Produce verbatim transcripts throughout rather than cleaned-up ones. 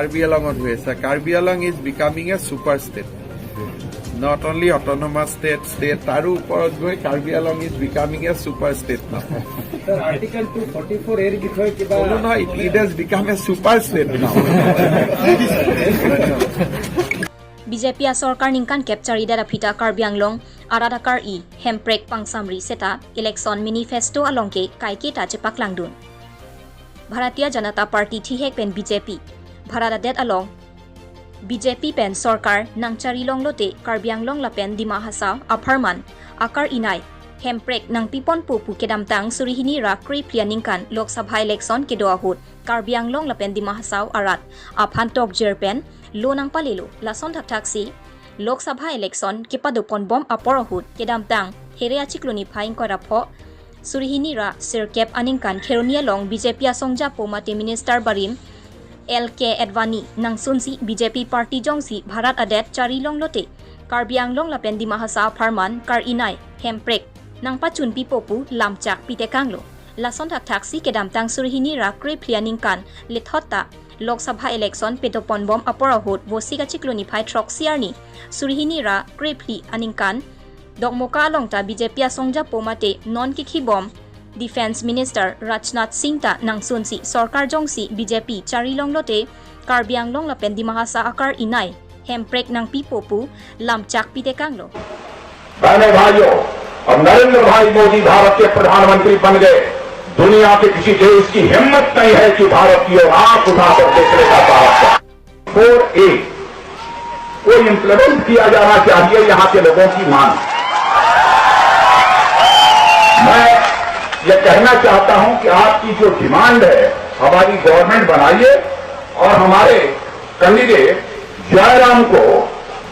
কাৰ্বি আংলঙত হৈ আছে। Karbi Anglong is becoming a super state. Not only autonomous state, state, তাৰো ওপৰত গৈ Karbi Anglong is becoming a super state now. Sir, article two forty four এৰ বিষয়ে কিবা ক'লো নহয়, it, it has become a super state now. B J P a sorkar ningkan kep charidet aphi ta Karbi Anglong arat akar-i hemprek pangsamri seta election manifesto along ke kaiketa chepaklangdun. Bharatiya Janata Party thihek pen B J P Bharat adet along B J P pen sorkar nangchari longlote Karbi Anglong lapen Dima Hasao apharman akar-inei hemprek nangpiponpo pu kedamtang suri hini ra krephli aningkan Lok Sabha election kedo ahut Karbi Anglong lapen Dima Hasao arat aphan tokjir pen lo nangpalelo. Lason thakthaksi Lok Sabha election kepadoponbom apor ahut kedamtang here achiklo niphai ingkoi ra pho suri hini ra sirkep aningkan Kheroni along B J P asongjapo mate minister barim L K Advani nangsunsi B J P party jongsi Bharat adet chari longlote Karbi Anglong lapen Dima Hasao apharman akar-inei hemprek nangpachunpipo pu lamchak pitekanglo. Lason thakthaksi kedamtang suri hini ra krephli aningkan lethot ta Lok Sabha election pedoponbom apor ahut Vosik achiklo niphai throksi arni suri hini ra krephli aningkan Dokmoka along ta B J P asongjapo mate non kekhibom Defence Minister Rajnath Singh ta nangsunsi sorkar jongsi B J P chari longlote Karbi Anglong lapen Dima Hasao akar-inei hemprek nangpipo pu lamchak pitekanglo. बहनों भाइयों, अब नरेंद्र भाई मोदी भारत के प्रधानमंत्री बन गए, दुनिया के किसी देश की हिम्मत नहीं है कि भारत की ओर आंख उठाकर देखने का साहस करे। फोर ए को इम्प्लीमेंट किया जाना चाहिए यहाँ के लोगों की मांग। मैं ये कहना चाहता हूं कि आपकी जो डिमांड है, हमारी गवर्नमेंट बनाइए और हमारे कैंडिडेट जयराम को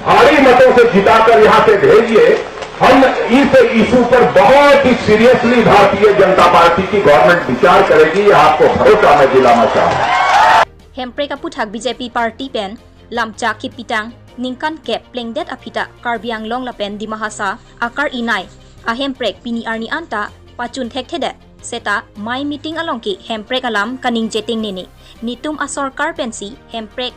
भारी मतों से जिताकर यहाँ से भेजिए। हम इस इशू पर बहुत ही सीरियसली भारतीय जनता पार्टी की गवर्नमेंट विचार करेगी, ये आपको भरोसा मैं दिलाना चाहूँ। Hemprek aputhak B J P party pen lamchak kepitang ningkan kep plengdet aphi ta Karbi Anglong lapen Dima Hasao akar-inei ahemprek pini arni anta pachun thekthedet seta mai meeting along ke hemprek alam kaningje tengnene. Netum asorkar pensi hemprek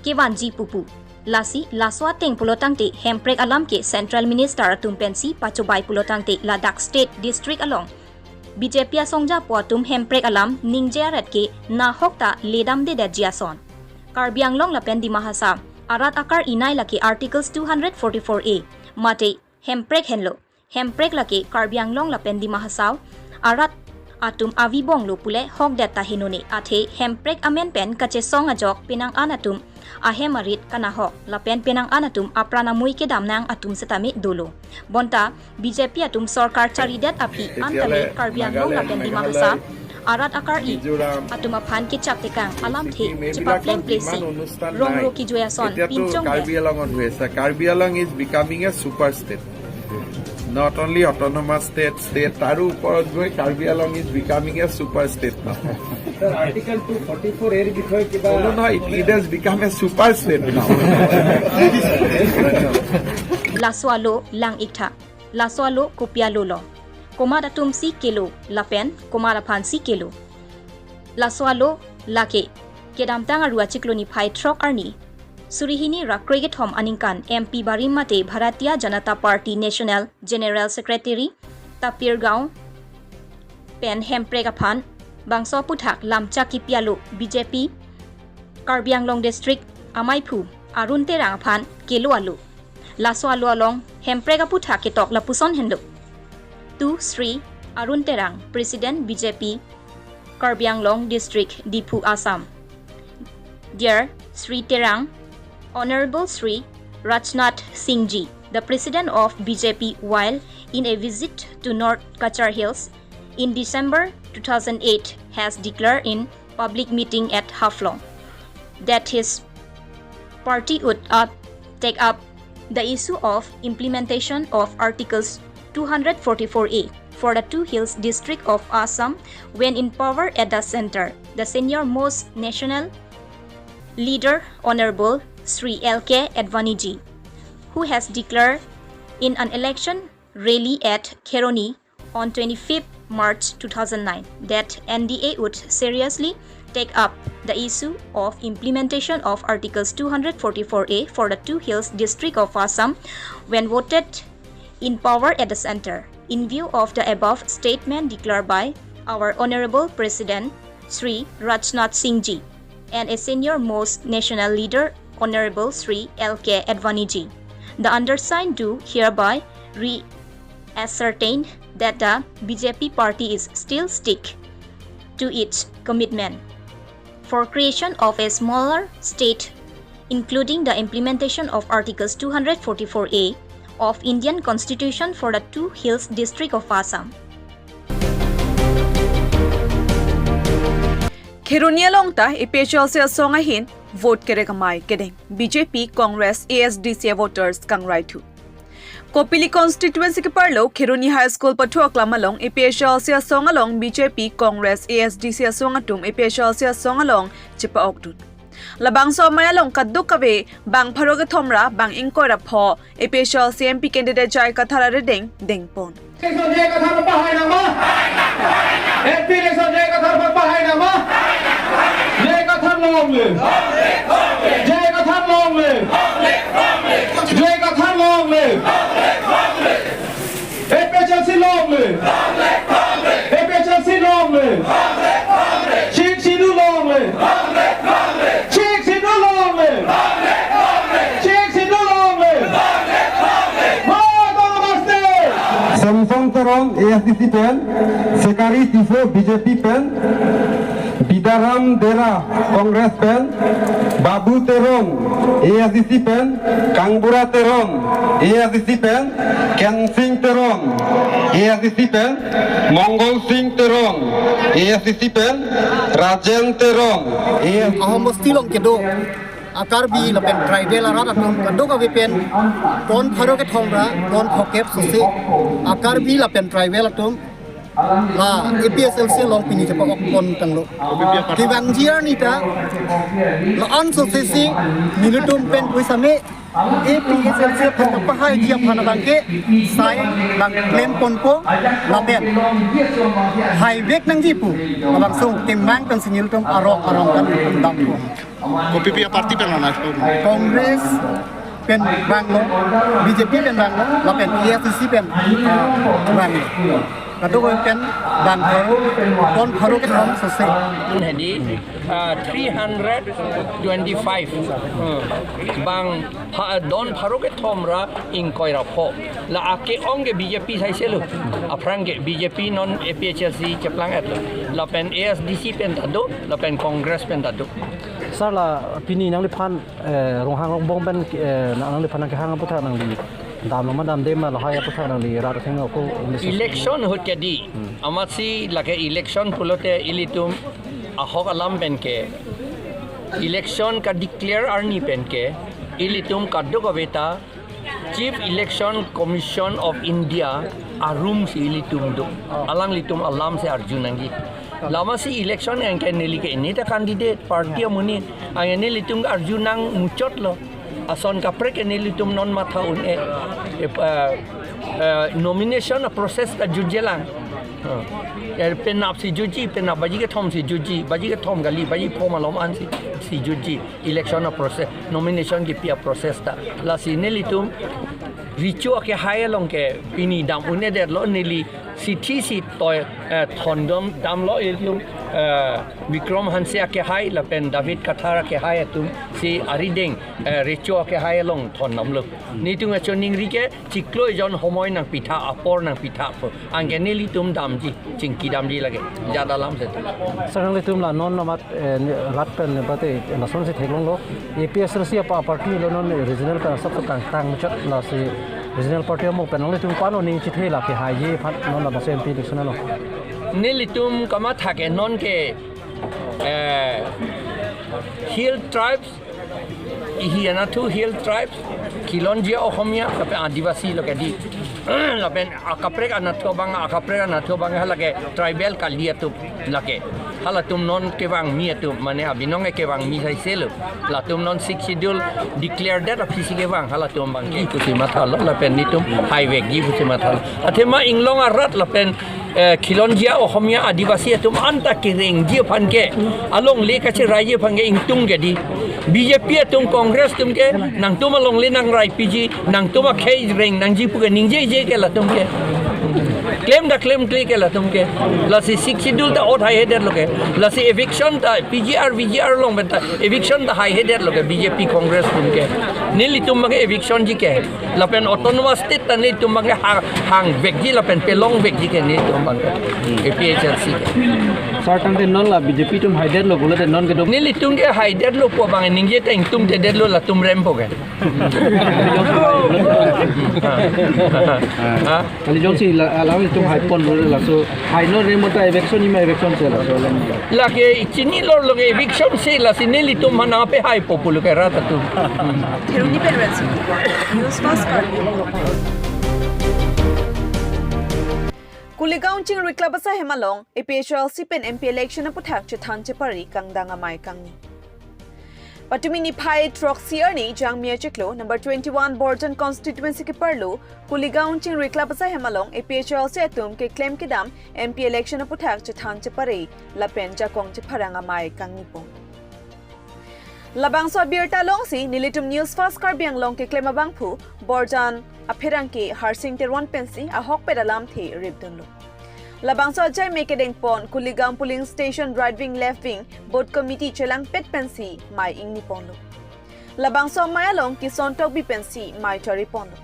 kevanji pupu. Lasi laso ateng pulotangte hemprek alam ke central minister atum pensi pachobai pulotangte ladak state district along B J P asongjapo atum hemprek alam ningje aret ke nahok ta ledamdedetji ason. Karbi Anglong lapen Dima Hasao arat akar-inei lake Articles two hundred forty-four A mate hemprek henlo. Hemprek lake Karbi Anglong lapen Dima Hasao arat atum avibonglo pule hokdet ta henone, athe hemprek amen pen kachesong ajok penang an atum ahem arit kanahok lapen penang an atum apran amui kedamnang atum setame dolo. Bonta B J P atum sorkar charidet aphi an tame Karbi Anglong lapen Dima Hasao arat akar-i atum aphan kechap tekang alamthe chepapleng plesi rongro kejui ason pinchong. Karbi Anglong is becoming a super state. Not only autonomous state, state, তাৰো ওপৰত গৈ Karbi Anglong is becoming a super state now. Sir, article two forty four এৰ বিষয়ে কিবা ক'লো নহয়, it, it has become a super state now. Laso alo lang-iktha. Laso alo kopi alo lo. Komat atumsi kelo lapen komat aphansi kelo. Laso alo lake kedamtang aru achiklo niphai throk arni suri hini ra krekethom aningkan M P barim mate Bharatiya Janata Party National General Secretary Tapir Gao pen hemprek aphan bangso aputhak lamchak kipi alo B J P Karbi Anglong District amaiphu Arun Terang aphan kelo alo. Laso alo along hemprek aputhak ketok lapuson henlo. To Shri Arun Terang, President B J P Karbi Anglong District, Diphu, Assam. Dear Shri Terang, Honorable Shri Rajnath Singh ji, the President of B J P, while in a visit to North Cachar Hills in December two thousand eight, has declared in public meeting at Haflong that his party would up, take up the issue of implementation of Articles two hundred forty-four A for the two hills district of Assam when in power at the center, the senior most national leader Honorable Shri L K Advani ji, who has declared in an election rally at Kheroni on twenty-fifth March two thousand nine that N D A would seriously take up the issue of implementation of Articles two hundred forty-four A for the two hills district of Assam when voted in power at the center. In view of the above statement declared by our Honorable President Shri Rajnath Singh Ji and a senior most national leader Honorable Shri L K Advani Ji, the undersigned do hereby reascertain that the B J P party is still stick to its commitment for creation of a smaller state, including the implementation of Articles two hundred forty-four A of Indian Constitution for the Two Hills District of Assam. Kheroni along ta A P H L C asong ahin vote kerek amei kedeng B J P, Congress, A S D C voters kangrai thu. Kopili constituency keparlo Kheroni High School pathu aklam along A P H L C asong along B J P, Congress, A S D C asong atum A P H L C asong along chepa-ok dun. Labangso amei along kadokave bang pharo kethom ra bang ingkoi ra pho A P H L C M P candidate J I Kathar arideng dengpon. Election J I Kathar pahai nangma? M P election J I Kathar pahai nangma? J I Kathar long live! J I Kathar long live! J I Kathar long live! A P H L C long live! A P H L C long live! Sixth Schedule long live! Sixth Schedule long live! Sixth Schedule long live! Bharat Namaste! Samson Teron A S D C pen, Sekari Tisso B J P pen, Bidaram Dera Congress pen, Babu Teron A S D C pen, Kangbura Teron A S D C pen, Kensing Teron A S D C pen, Mongol Singh Teron A S D C pen, Rajen Teron A S D C. Ahom bosti along kedo a-Karbi lapen tribal arat atum kadokave pen kron pharo kethom ra kron phokep sose a-Karbi lapen tribal atum la A P H L C along pini chepa-ok pon tanglo. Kevangji arni ta la-an sose si nelitum pen puisame A P H L C aphan kapahaiji aphan abangke sai bang klem ponpo lapen haivek nangji pu labangso kemang pensi nelitum arong arong kan dampo. Kopi pi a-party pen mana? Congress pen vanglo, B J P pen vanglo, lapen A S D C pen, ah, vanglo. Kadokave pen bang pharo, kron pharo kethom sose. Hedi, ah, three hundred twenty-five. Hmm. Bang pha-, don pharo kethom ra ingkoi ra pho. La ake-ong ke B J P saiselo. Aphrang ke B J P non A P H L C cheplang-etlo. Lapen A S D C pen ta do, lapen Congress pen ta do. Sir, la pini nangliphan, eh, Ronghang Rongbong pen, eh, nang, nangliphan nangkehang aputhak nangli damlo ma damde ma lahai aputhak nangli rat atheng ako message. Election ahut ke di. Hmm. Amatsi lake election pulote ilitum ahok alam pen ke. Election ka-declare arni pen ke. Ilitum kadokave ta Chief Election Commission of India arum si ilitum do. Oh. Alanglitum alam si arju nangji. Lama si election yang ke neli ke ini ta candidate party amonit. Ang nelitum arju nangmuchotlo. Ason kaprek ke nelitum non matha un-e. Eh, eh, eh, nomination process ta jutjelang. Eh, penap si jutji, penap baji kethom si jutji, baji kethom kali, baji pho malom an si, si jutji. Election a-process, nomination kipi a-process ta. Lasi nelitum recho akehai along ke pini dam un-edetlo, neli sithi si toi, eh, thondom damlo ilitum, eh, Bikram Hanse akehai lapen David Kathar akehai atum si arideng, eh, recho akehai along thondamlo. Nelitum acho ningri ke chiklo ejon homoi nangpitha, apor nangpitha pu. Ang ke nelitum damji, chingki damji lake. Jat alam se. Sir, nanglitum la non amat, eh, rat pen ne bate, eh, lason si theklonglo. A P H L C apa party lo non regional pen asap kangtang chot lasi regional party amo pen nanglitum ko-an aning chithe la kehaiji aphan non labangso M P election along. Nelitum kamatha ke non ke, eh, hill tribes, ihi anatthu hill tribes, Khilonjia Ohomia, lapen Adivasi lo ke di. Lapen akaprek anatthu abang, akaprek anatthu abang halake tribal kali atum lake. Halatum non kevangmi atum, mane abinong ke kevangmi saiselo. Latum non Sixth Schedule declare det aphisi kevang, halatum abangke pusi mathalo, lapen nelitum haivekji pusi mathalo. Athema inglong arat lapen Eh, khilonjia Ohomia Adivasi atum anta kerengji aphan ke, alongle kacheraiji aphan ke ingtung ke di. B J P atum, Congress atum ke nangtum alongle nangraipiji, nangtum akhei reng nangji pu ke ningjeje ke latum ke. Claim ta claim kle ke latum ke. Lasi Sixth Schedule ta ot haihedetlo ke. Lasi eviction ta P G R, V G R along pen ta eviction ta haihedetlo ke B J P Congress atum ke. Nelitum abang ke eviction ji ke. Lapen autonomous state ta nelitum abang ke hang, hangvekji lapen pelongvekji ke nelitum abang ke. A P H L C ke. Sir, tangte non la B J P atum haidetlo pulote non kedo. Nelitum ke haidetlo pu abang ningje ta ingtungtedetlo latum rempo ke. Ha? Kali jongsi la, alanglitum haiponlo laso, hai non rem ta eviction, ima eviction si laso. Lake chinilo, lake eviction si, lasi nelitum mana pe haipo pulo ke rat atum. Theruni pen Ransom Kipor, News Fast Karbi. Kuligaon Chingri Club asai hem along A P H L C pen M P election aphuthak chethan chepare kangdang amei kangni. Patumi niphai throksi arni Jangmi achiklo number twenty-one Borjan constituency keparlo Kuligaon Chingri Club asai hem along A P H L C atum keklem kedam M P election aphuthak chethan chepare lapen jakong chepharang amei kangnipo. Labangso abirta alongsi nelitum News Fast Karbi Anglong keklem abangphu Borjan apherangke Harsing Teron pensi ahokpet alamthe ripdunlo. Labangso achaimei kedengpon Kuligaon polling station right wing, left wing, booth committee chelangpet pensi mei ingniponlo. Labangso amei along Kison Tokbi pensi mei chariponlo.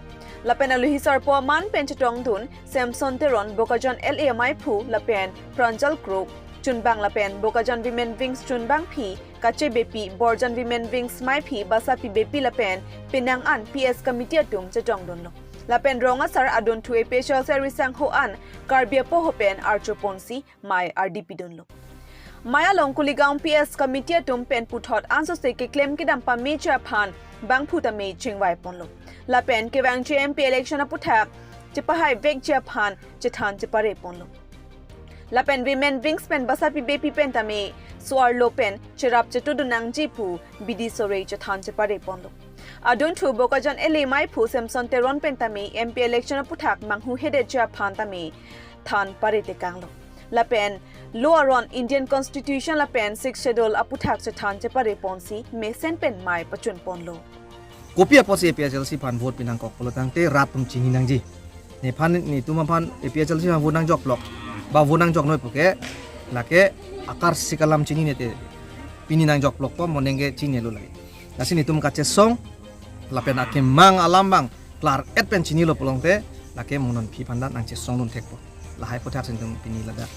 Lapen aluhi sarpo aman pen chetongdun Samson Teron, Bokajan L A ameiphu lapen Pranjal Kro chunbang lapen Bokajan Women Wings chunbangpi Kache Beypi, Borjan Women Wings meiphi Basapi Beypi lapen penang an P S committee atum chetongdunlo. Lapen rong asar adunthu A P H L C arisangho an Karbi apoho pen archoponsi mei ardipidunlo. Mei along Kuligaon P S committee atum pen puthot ansose keklem kedam pameji aphan bangphu tame chingvaiponlo. Lapen kevangji M P election aphuthak chepahaivekji aphan chethan chepareponlo. Lapen Women Wings pen Basapi Beypi pen tame so-arlo pen cherap chetudun nangji pu bidi sore chethan chepareponlo. Adunthu Bokajan L A ameiphu Samson Teron pen tame M P election aphuthak manghuhedetji aphan tame than paretekanglo. Lapen lo aron Indian Constitution lapen Sixth Schedule aphuthak chethan chepareponsi mesen pen mei pachunponlo. Kopi apotsi A P H L C aphan vote pinangkok pulo tangte rat atum chini nangji. Nephan netum aphan A P H L C aphan vote nangjokplok, ba vote nangjoknoi puke, lake akarsik alam chinine te pini nangjokplokpo, moning ke chinilo lake. Lasi netum kachesong lapen akemang alam abang klar-et pen chinilo pulote, lake mo non phi aphan ta nangchesongdun thekpo. Lahai aphuthak si netum pini ladak,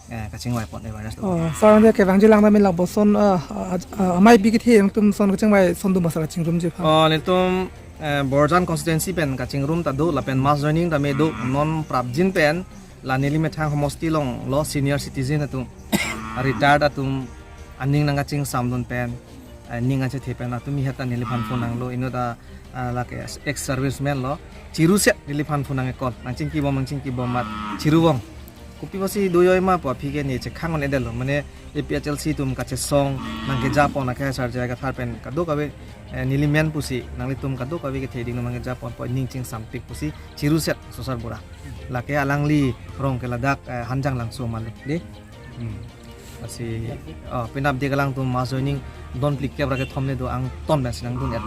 eh, kachingvaipon awareness lo. Oh, sir, ante kevangji lang tame lapuson, ah, ah, ah, amei pi kethe nangtum son kachingvai sondum asar kachingrumji aphan. Oh, netum, eh, Borjan constituency pen kachingrum ta do, lapen mass joining tame do, non prapjin pen la neli methang homosti along lo senior citizen atum, retired atum, aning nangkachingsamdun pen, eh, ning achethe pen atum ihet ta neliphan phone nanglo, inut ta, ah, lake ex serviceman lo, chiruset neliphan phone nang-e-call, nangchingkibom, nangchingkibom mat, chiruvong. Kopi apotsi do joi ma pu aphi ke ne chekhang-un-edetlo, mane A P H L C atum kachesong nangkejapon, akehai Sarjai Kathar pen kadokave, eh, neli men pusi nanglitum kadokave kethe dingno nangkejaponpo, ning chingsampik pusi chiruset Sosar Bura. Lake alangli rong ke ladak, eh, Hanjanglangso mali, de. Hmm. Lasi, oh, penap dik alangtum mass joining don phlikep ra kethom le do, angton pensi nangdun-et.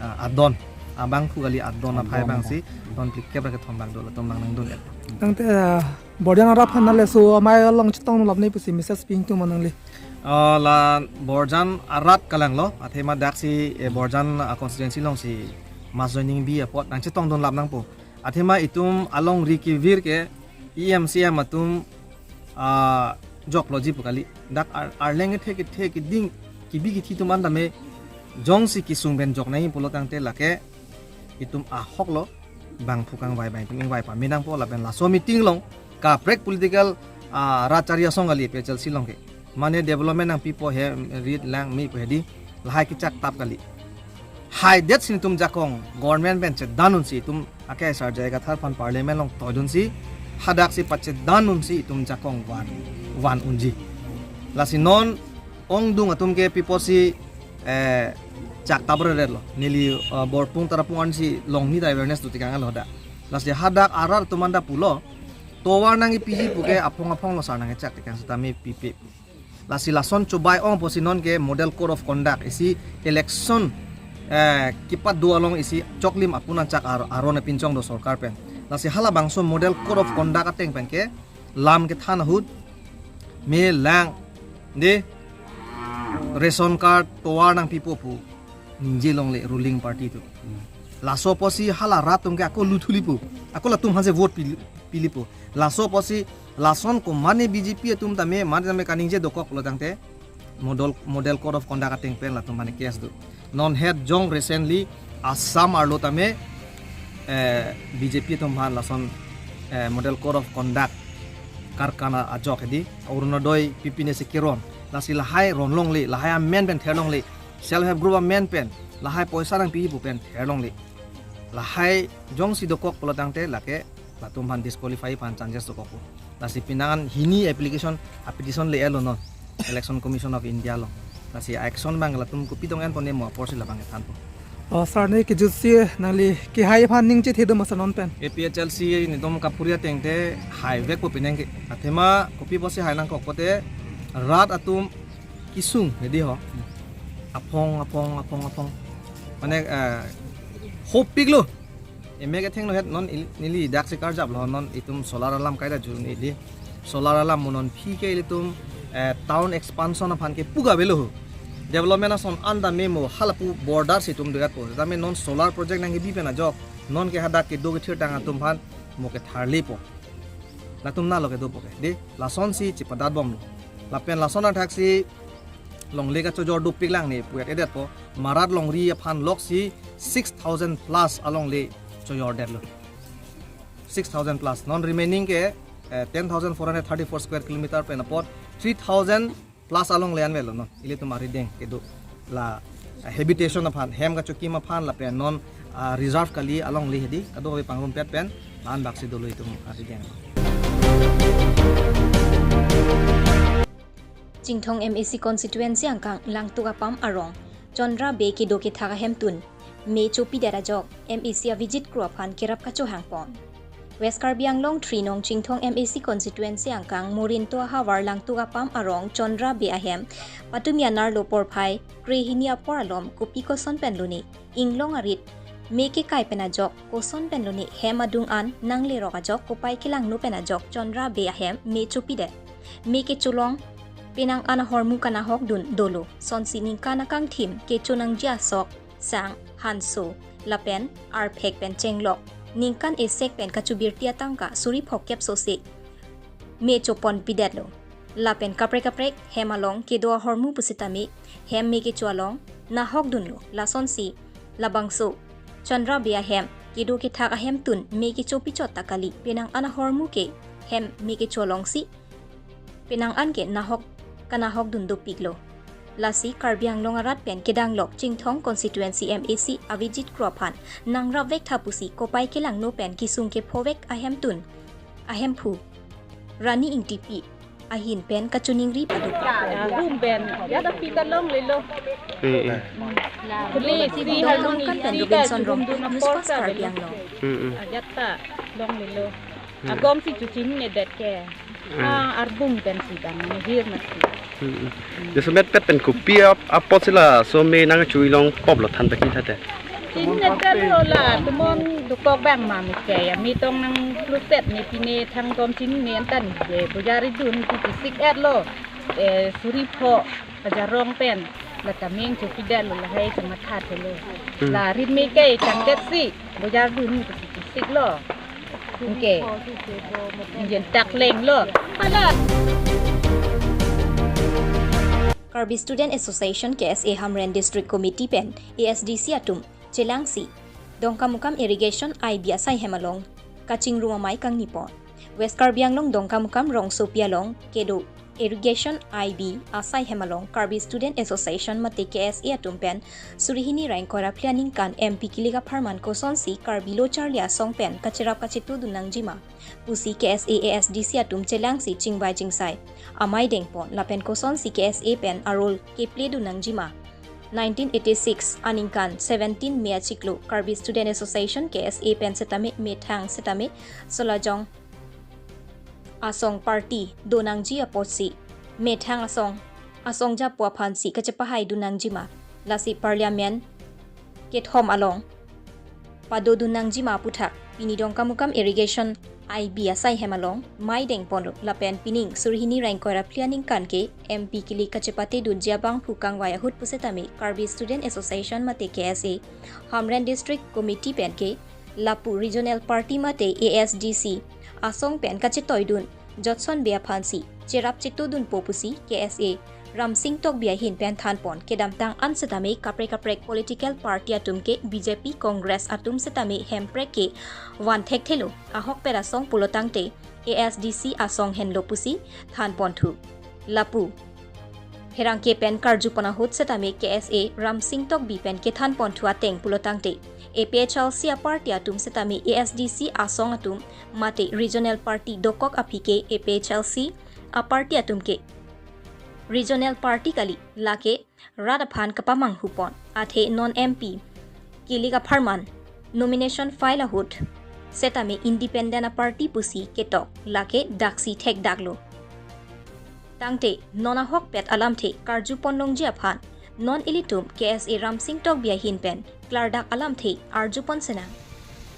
Ah, adon. Abangphu kali, adon aphai abangsi don phlikep ra kethom abang do, latum abang nangdun-et. Tangte, ah, Borjan arat aphan nale so amei along chetong lap ne pusi message pi ingtung ma nangli. Ah, la Borjan arat kalanglo, athema daksi, eh, Borjan, ah, constituency alongsi mass joining bi apot nangchetongdun lap nangpo. Athema itum alongri kevir ke E M C M atum, ah, jokloji pu kali. Dak ar-, arleng kethe kethe keding kebi kethe atum an tame jongsi kesung pen jok nangji pulo tangte lake itum ahoklo, bangphu kangvai abang itum ingvai pame nangpo, lapen laso meeting along kaprek political, ah, rat chari asong kali A P H L C along ke. Mane development nangpipo he, rit lang me pu hedi, lahai kechak tap kali. Haidet si netum jakong government pen chedan-unsi itum akehai Sarjai Kathar aphan parliament along toidunsi, hadaksi pachedan-unsi itum jakong van, van unji. Lasi non ongdung atum ke pi apotsi, eh, chak tap re-retlo. Neli, eh, Borpung Tarapung ansi longni ta awareness do tekang lo dak. Lasi hadak arat atum an ta pulo, tovar nangkepiji puke aphong aphong lo sar nangkechak tekang setame pipe. Lasi lason chobai ong apotsi non ke model code of conduct isi election, eh, kepadun along isi choklim apun achak ar-, aron apinchong do sorkar pen. Lasi halabangso model code of conduct ateng pen ke lam kethan ahut me lang de ration card tovar nangpipo pu ningje longle ruling party atum. Laso apotsi hala rat atum ke ako luthulipo, ako latum aphansi vote pili-, pilipo. Laso apotsi lason komatne B J P atum tame, mane tame kaningje dokok lo tangte model, model code of conduct ateng pen latum mane case do. Non het jong recently Assam arlo tame, eh, B J P atum aphan lason, eh, model code of conduct karkana ajok hedi, Orunodoi pipine si keron. Lasi lahai ron longle, lahai amen pen ther longle, self help group amen pen, lahai poisa nangpi pu pen ther longle. Lahai jongsi dokok pulo tangte lake latum aphan disqualify aphan chances dokok pu. Lasi penang an hini application, a petition le-etlo non Election Commission of India along. Lasi action abang latum kopi dong enpo ne mo apor si labang kethanpo. O sir, ne kejutsi nangli kehai aphan ning chethe do ma sir non pen? A P H L C netum kaphuri ateng te haivekpo penang ke. Athema kopi apotsi hai nangkok pulote rat atum kesung hedi ho. Aphong, aphong, aphong, aphong. Mane, eh, hopik lo. Emek etheng lo het non il-, neli daksi karjap lo non itum solar alam kaida jur neli. Solar alam mo non aphi ke ilitum, eh, town expansion aphan ke puga avelo ho. Development ason an tame mo halapu border si itum do-etpo. Tame non solar project nangkebi pen ajok non ke hadak kedo kethirtang atum aphan mo ketharlepo. Latum na lo kedopo ke. De, lasonsi chepadat bomlo. Lapen lason athaksi longle kachojor dopik lang ne pu-et-edetpo. Marat longri aphan loksi six thousand plus alongle chojordetlo. Six thousand plus. Non remaining ke, eh, ten thousand four hundred thirty-four square kilometer pen apot three thousand plus alongle anvetlo non. Ilitum arideng kedo la, eh, habitation aphan, hem kachokim aphan lapen non, ah, reserve kali alongle hedi kadokave pangrumpet pen la-an baksi dolo itum arideng. Chinthong M A C constituency angkang Langtuk Apam arong Chandra Bey kedo kethak ahemtun me chopidet ajok M A C Avijit Kro aphan kerap kachohangpon. West Karbi Anglong three nong Chinthong M A C constituency angkang Morinto ahavar Langtuk Apam arong Chandra Bey ahem patumi anerlo porphai krehini apor alom kopi koson pen lone inglong arit me kekai pen ajok koson pen lone hem adung an nanglerok ajok kopai kelangno pen ajok Chandra Bey ahem me chopidet. Me kecholong penang an ahormu kanahokdun dolo. Sonsi ningkan akangthim kecho nangji asok, sang, hanso, lapen arphek pen chenglok ningkan esek pen kachobirti atangka suri phokep sose me choponpidetlo. Lapen kaprek kaprek hem along kedo ahormu pusitame hem me kecho along nahokdunlo. Lasonsi labangso Chandra Bey ahem kedo kethak ahemtun me kechopi chot ta kali, penang an ahormu ke hem me kecho alongsi penang an ke nahok kanahokdun dopiklo. Lasi Karbi Anglong arat pen kedanglok Chinthong constituency M A C Avijit Kro aphan nangrapvek tha pusi kopai kelangno pen kesung kephovek ahemtun ahemphu Rani Ingtipi ahin pen kachiningri paduk. Room pen ya da pi ta longlelo. Eh, eh. Police si Dongkamukam pen Robinson Rongpi, News Fast Karbi Anglong. Hmm, hmm. Ajat ta longlelo. Hmm. Agom si chuchininedet ke. Hmm. Ah, arbung pen si dang mane hir mati. Hmm, hmm. Jasemet pet pen kopi ap-, apot si laso me nangchui long pop lo than peki thate. Chinine telo la, tomon dokok abang ma me ke ya, me tong nangpluset ne pine thang tom chinine antan je, bojar idun pu kesik-etlo, eh, suri pho, ajarong pen, la tameng chopidetlo, lahai chemathathelo. Hmm. La rit me ke changdet si, bojar dun pu kesiklo. Oke. Jen tak lenglo. Pada. Karbi Student Association, K S A Hamren District Committee pen A S D C atum chelangsi Dongkamukam Irrigation I B asai hem along kachingrum amei kangnipon. West Karbi Anglong Dongkamukam rongsopi along kedo Irrigation I B asai hem along Karbi Student Association mate K S A atum pen suri hini ra ingkoi ra phli aningkan M P kilik apharman kosonsi Karbi lo charli asong pen kacherap kachetudun nangjima pusi K S A A S D C atum chelangsi chingvai chingsai amei dengpon, lapen kosonsi K S A pen a-role kepledun nangjima. Nineteen eighty-six aningkan seventeen May achiklo Karbi Student Association, K S A pen setame methang setame Solajong asong party do nangji apotsi methang asong asong japo aphansi kachepahaidun nangjima, lasi parliament kethom along padodun nangjima aputhak pini Dongkamukam irrigation I B asai hem along mai dengponlo lapen pining surhini ra ingkoi ra phli aningkan ke M P kili kachepatedunji abangphu kangvai ahut pusitame Karbi Student Association mate K S A Hamren District Committee pen ke lapu regional party mate A S D C asong pen kachetoidun Jotson Bey aphansi cherap chetodunpo pusi K S A Ramsing Tokbi ahin pen thanpon. Kedamtang an setame kaprek kaprek political party atum ke B J P, Congress atum setame Hemprek ke van thekthelo, ahokpet asong pulo tangte A S D C asong henlo pusi thanponthu. Lapu pherangke pen karjupon ahut setame K S A Ramsing Tokbi pen kethanponthu ateng pulo tangte A P H L C aparty atum setame A S D C asong atum mate regional party dokok aphi ke A P H L C aparty atum ke regional party kali, lake rat aphan kapamanghu pon. Athe non M P kilik apharman nomination file ahut setame independent aparty pusi ketok, lake daksi thekdaklo. Tangte non ahokpet alamthe karjupon longji aphan non ilitum K S A Ramsing Tokbi ahin pen klardak alamthe arjupon senang.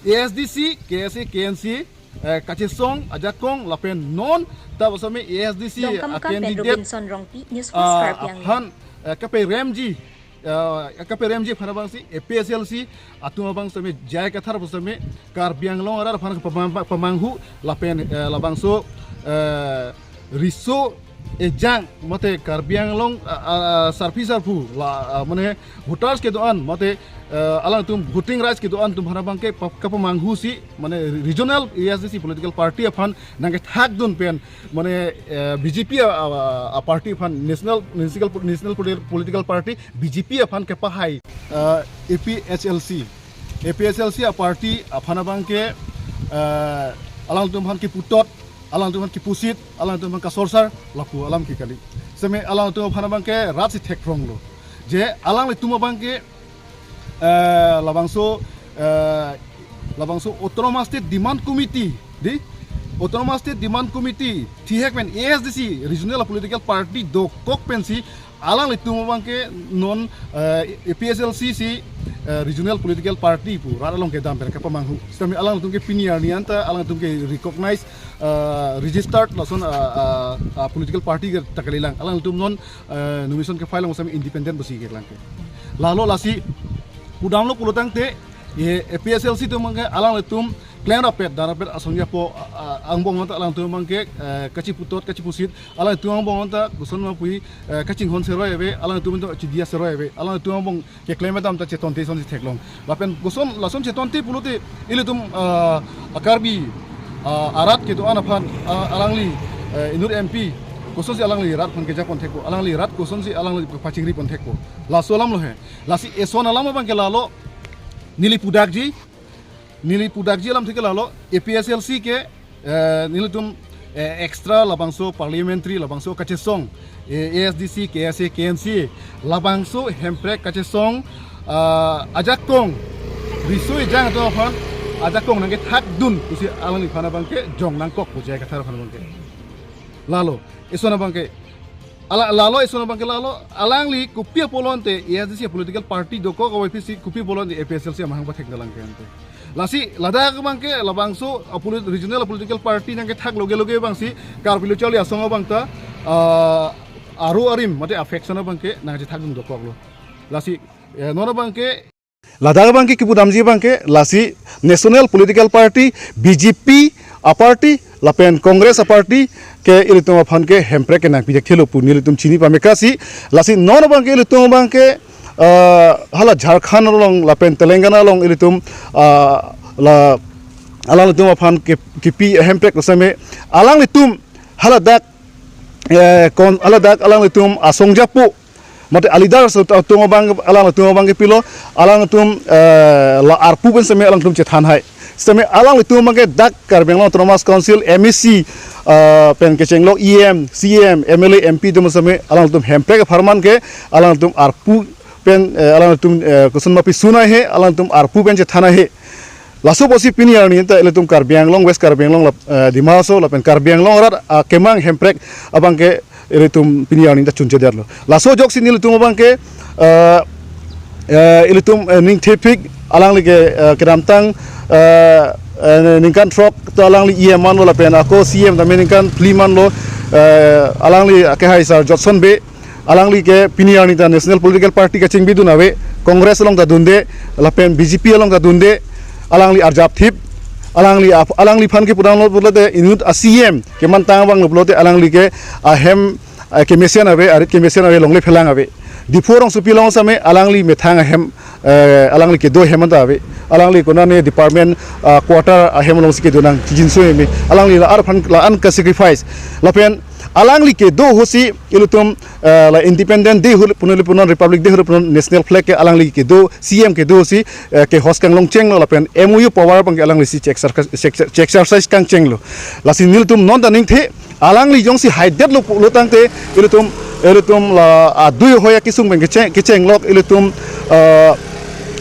A S D C, K S A, K N C A, eh, kachesong ajakong lapen non ta bosome A S D C Dongkamukam pen candidate, Robinson Rongpi, News Fast ah, Karbi Anglong. Aphan, eh, kaperemji, eh, kaperemji aphan abangsi A P H L C atum abang seme J I Kathar bosome Karbi Anglong arat aphan pamang-, pamanghu lapen, eh, labangso, eh, riso ejang mate Karbi Anglong, ah, ah, ah, sarpi sarpo la, ah, mane voters kedo-an mate, eh, alangtum voting rights kedo-an atum aphan abangke pa-, kapamanghusi mane regional A S D C political party aphan nangkethakdun pen mane, eh, B J P a, a, a party aphan national, national, national politi-, political party B J P aphan kepahai, eh, A P H L C. A P H L C aparty aphan abangke, eh, alangtum aphan kiputot, alangtum aphan kipusit, alangtum aphan kasorsar, lapu alam ke kali. Seme alangtum aphan abangke rat si thekphronglo. Je alanglitum abangke, eh, labangso, eh, labangso Autonomous State Demand Committee, di? Autonomous State Demand Committee, thihek pen A S D C, regional political party dokok pensi, alanglitum abangke non, eh, A P H L C si, eh, regional political party pu rat along kedam pen kapamanghu. Sitame alanglitum ke pini arni anta, alanglitum ke recognize, eh, registered lason, eh, eh, eh, political party ke ta kalilang. Alanglitum non, eh, nomination kefile along sitame independent pusi kelang ke. Lalo lasi pudamlo pulo tangte, eh, A P H L C atum abangke alanglitum klemrapet, darapet asong japo, ah, ah, angbong anta alangtum abangke, eh, kachiputot, kachipusit, alangtum angbong anta koson ma pu, eh, kachinghon seroi ave, alangtum anta chidia seroi ave, alangtum angbong keklem dam ta chetonte asonsi theklong. Lapen koson lason chetonte pulote ilitum, ah, a Karbi, ah, arat kedo-an aphan, ah, alangli, eh, inut M P kosonsi alangli rat aphan kejapon thekpo, alangli rat kosonsi alangli pachingripon thekpo. Laso alamlo he. Lasi eson alam abangke lalo neli pudakji, neli pudakji alamthe ke lalo A P H L C ke, eh, nelitum, eh, extra labangso parliamentary labangso kachesong, eh, A S D C, K S A, K N C A, labangso Hemprek kachesong, ah, ajakong riso ejang atum aphan ajakong nangkethakdun pusi alangliphan abangke jong nangkok pu J I Kathar aphan abangke. Lalo eson abangke, ala, lalo eson abangke lalo, alangli kopi apolonte A S D C political party dokok kawai pusi kopi apolonte A P H L C amahang pathek dalang ke ante. Lasi ladak abangke labangso a polit-, regional political party nangkethak loge loge abangsi Karbi Lo Charli Asong abang ta, ah, aru arim mate affection abangke nangkethakdun dokoklo. Lasi, eh, non abangke ladak abangke kipudamji abangke lasi national political party B J P aparty lapen Congress aparty ke ilitum aphan ke Hemprek ke nangpidek thelo pu nelitum chini pamekasi. Lasi non abangke ilitum abangke, ah, hala Jharkhand along lapen Telangana along ilitum, ah, la alanglitum aphan ke kipi Hemprek kosame alanglitum haladak, eh, kon haladak alanglitum asong japo mate a leader so atum abang alanglitum abangke pilo, alanglitum, eh, la arpu pen seme alanglitum chethanhai. Seme alanglitum abangke dak Karbi Anglong Autonomous Council M A C, eh, pen kechenglo E M, C M, M L A, M P atum seme alanglitum Hemprek apharman ke alanglitum arpu pen, eh, alanglitum, eh, koson ma pisunai he, alanglitum arpu pen chethanai he. Laso apotsi pini arni ta ilitum Karbi Anglong, West Karbi Anglong, lap- eh, Dima Hasao lapen Karbi Anglong arat akemang hemprek abangke ilitum pini arni ta chunchedetlo. Laso ajoksi nelitum abangke, eh, eh, ilitum, eh, ningthepik, alangli ke, eh, kedamtang, eh, eh, ningkan throk ta alangli E M manlo lapen ako C M tame ningkan phli manlo, eh, alangli akehai Sir Jotson Bey, alangli ke pini arni ta National Political Party kachingbidun ave, Congress along ta dunde, lapen B J P along ta dunde, alangli arjapthip, alangli ap- alangliphan ke pudamlo pulote inut a C M kemantang abanglo pulote alangli ke ahem, eh, kemesen ave, arit kemesen ave, longle phelang ave. Diphu rongsopi along same alangli methang ahem, eh, alangli kedo ahem anta ave. Alangli konane department, ah, quarter ahem alongsi kedo nang chijinso eme. Alangli la arphan la an ka sacrifice. Lapen alangli kedo ahutsi ilitum, eh, la Independent Day hul punuli punon, Republic Day hul punon, National Flag ke alangli kedo, C M kedo ahutsi, eh, ke host kanglong chenglo lapen M O U power abangke alanglisi che exercise, che exer- che exercise kangchenglo. Lasi nelitum non ta ningthe, alangli jongsi haidetlo pulo tangte ilitum, ilitum la adui hoya kesung pen kecheng, kechenglok ilitum, eh,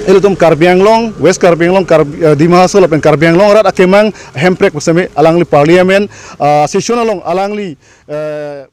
ilitum Karbi Anglong, West Karbi Anglong, Karbi, eh, Dima Hasao lapen Karbi Anglong arat akemang hemprek pusame alangli Parliament, ah, session along alangli, eh,